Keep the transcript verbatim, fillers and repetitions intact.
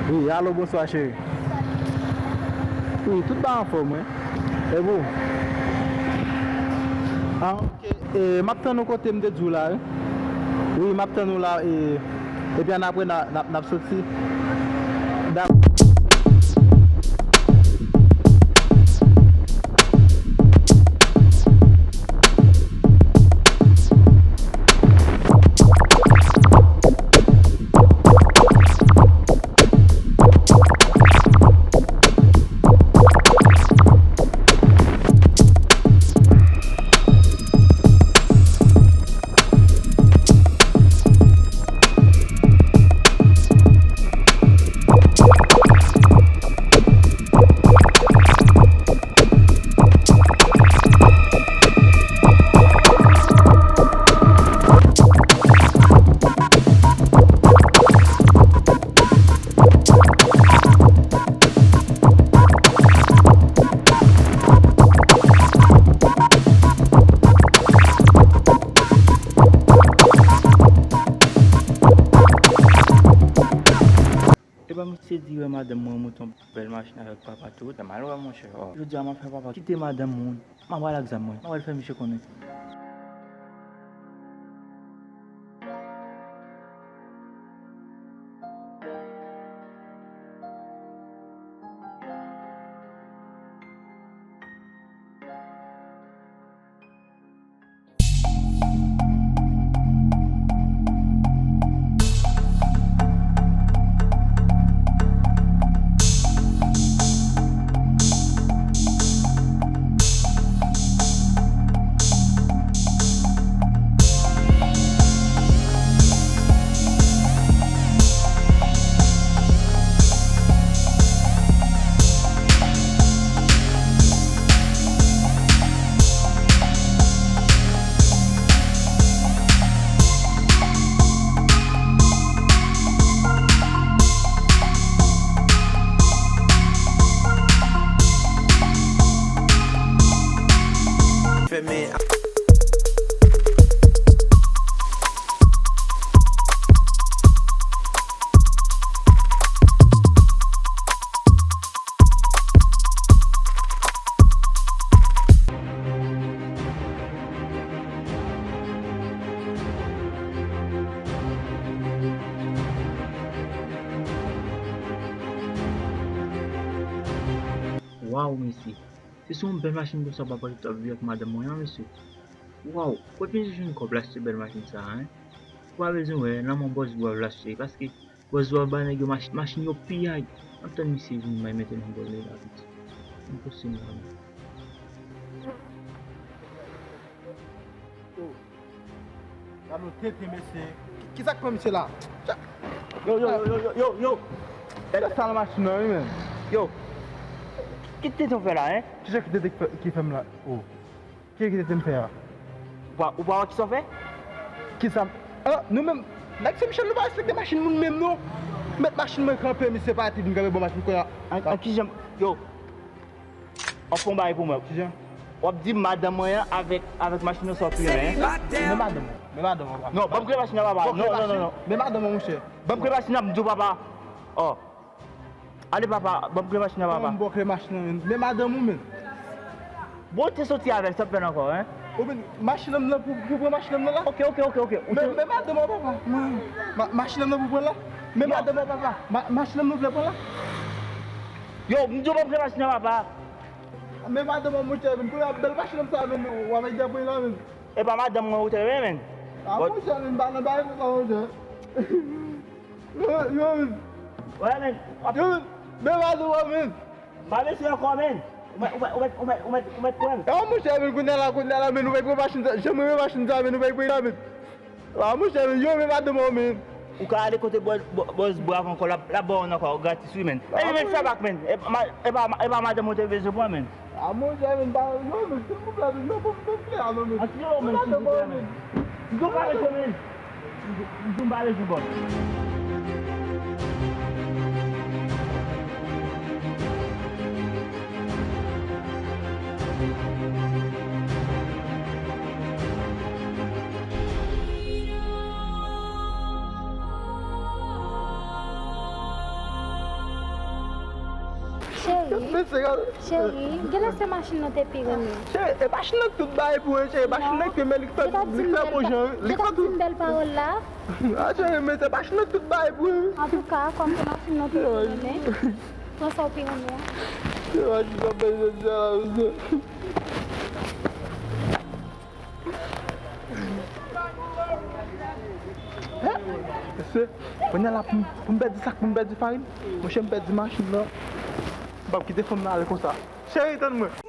Wi, alo, bonswa, cheri. Wi, tout bagay anfòm, wi. E pou? Ah, ok. E, m ap tann ou kote m te di w la, wi. Wi, m ap tann ou la, e, epi ann apre, n a, n ap, n ap soti. Dakò. Epa misye di wè madanm mwen monte yon bèl machin avèk papa tou, ta mal wè monchè. Oh. Jodi a m ap fè papa kite madanm moun, m ap al ak zam mwen, m ap al fè misye konnen. Fèmen. Waw, mesye. Se sou yon bèl machin konsa papa t ap viv ak madanm mwen an, mesye. Waw, kote misye jwenn kòb l achte bèl machin sa a, en? Ou pa bezwen wè, nan men bòs Bwa l achte, paske bòs Bwa ba nèg yo mach-, machin yo piyay. Ann tann misye vini, m ay mete nan bòl li la vit. Ann pouse m la, men. Gade yon tenten, mesye. Ki, ki sa k pran misye la? Yo, yo, yo, yo, yo, yo, yo. Gade sa nan machin nan, wi, men. Yo. Ki tenten w fè la, en? Ki sa ki tenten ki fè m la? Oh. Ki, ki tenten m fè a? Ou pa, ou pa wè ki sa w fè? Ki sa? Ah, nou menm, nèg Sen Michel, nou pa respekte machin moun menm, non. Mèt machin mwen kanpe, misye pati vin kanpe bò machin kounye a. An, an ki jan, yo. W ap fè yon bagay pou mwen. Kijan? W ap di madanm mwen an avèk, avèk machin nan sa w ap touye, en? Men madanm mwen, men madanm mwen, papa. Non, ban m kle machin nan, papa. Non, non, non, non. Men madanm mwen, monchè. Ban m kle machin nan, m di w, papa. Oh. Ale, papa, ban m kle machin nan, papa. Ban m kle machin nan, men. Men madanm ou, men. Bon, ou te soti avè l, sa w ap fè l ankò, en? Ou vin, machin nan pou, pou pran machin nan la? Ok, ok, ok, ok. Men, men madanm mwen, papa. Ma-, ma-, machin nan pou pran la? Men madanm mwen, papa. Ma-, machin nan pou pran la? Yo, m di w ban m kle machin nan, papa. Men madanm mwen, monchè, men, kounye a bèl machin sa, men, w ap ede pran la, men. E pa madanm mwen ou te renmen, men. Ah, monchè, men, m pa nan bagay konsa, monchè. Yo, yo, men. Wè, men. Yo, men, men madanm mwen, men. M pa bezwen ankò, men. Ou mèt, ou mèt, ou mèt, ou mèt, ou mèt, ou mèt pran l. Ah, monchè, men, kounye a la, kounye a la, men, ou pa pran machin sa, jan mwen renmen machin sa, men, ou pa pran la, men. Ah, monchè, men, yo, men madanm mwen, men. Ou ka ale kote bò-, bò-, bòs Bwa ankò, l ap, l ap ba w ankò gratis, wi, men. E, men, fè bak, men. E pa, e pa, e pa madanm ou te bezwen pran, men. Ah, monchè, men, ba, yo, men, silvouplè, men, yo, pou m fè klè, non, men. An ti yo, men, silvouplè, men. M di w pa bezwen, men. M di w pa bezwen, bòs. Cheri, cheri, genlè se machin nan te pi renmen. Cheri, e machin nan tout bagay pou mwen, cheri, machin nan ke men li k fè, li k fè bon jan, wi. Li k fè tout. Bèl pawòl la. A, cheri, men se machin nan tout bagay pou mwen. Antouka, kòm se machin nan te pi renmen, pran sa w pi renmen an. Se machin nan bay jodi a la, mesye. Mesye, kounye a la pou m, pou m pèdi sak, pou m pèdi farin. Monchè, m pèdi machin nan. M p ap kite fanm nan ale konsa. Cheri, tann mwen.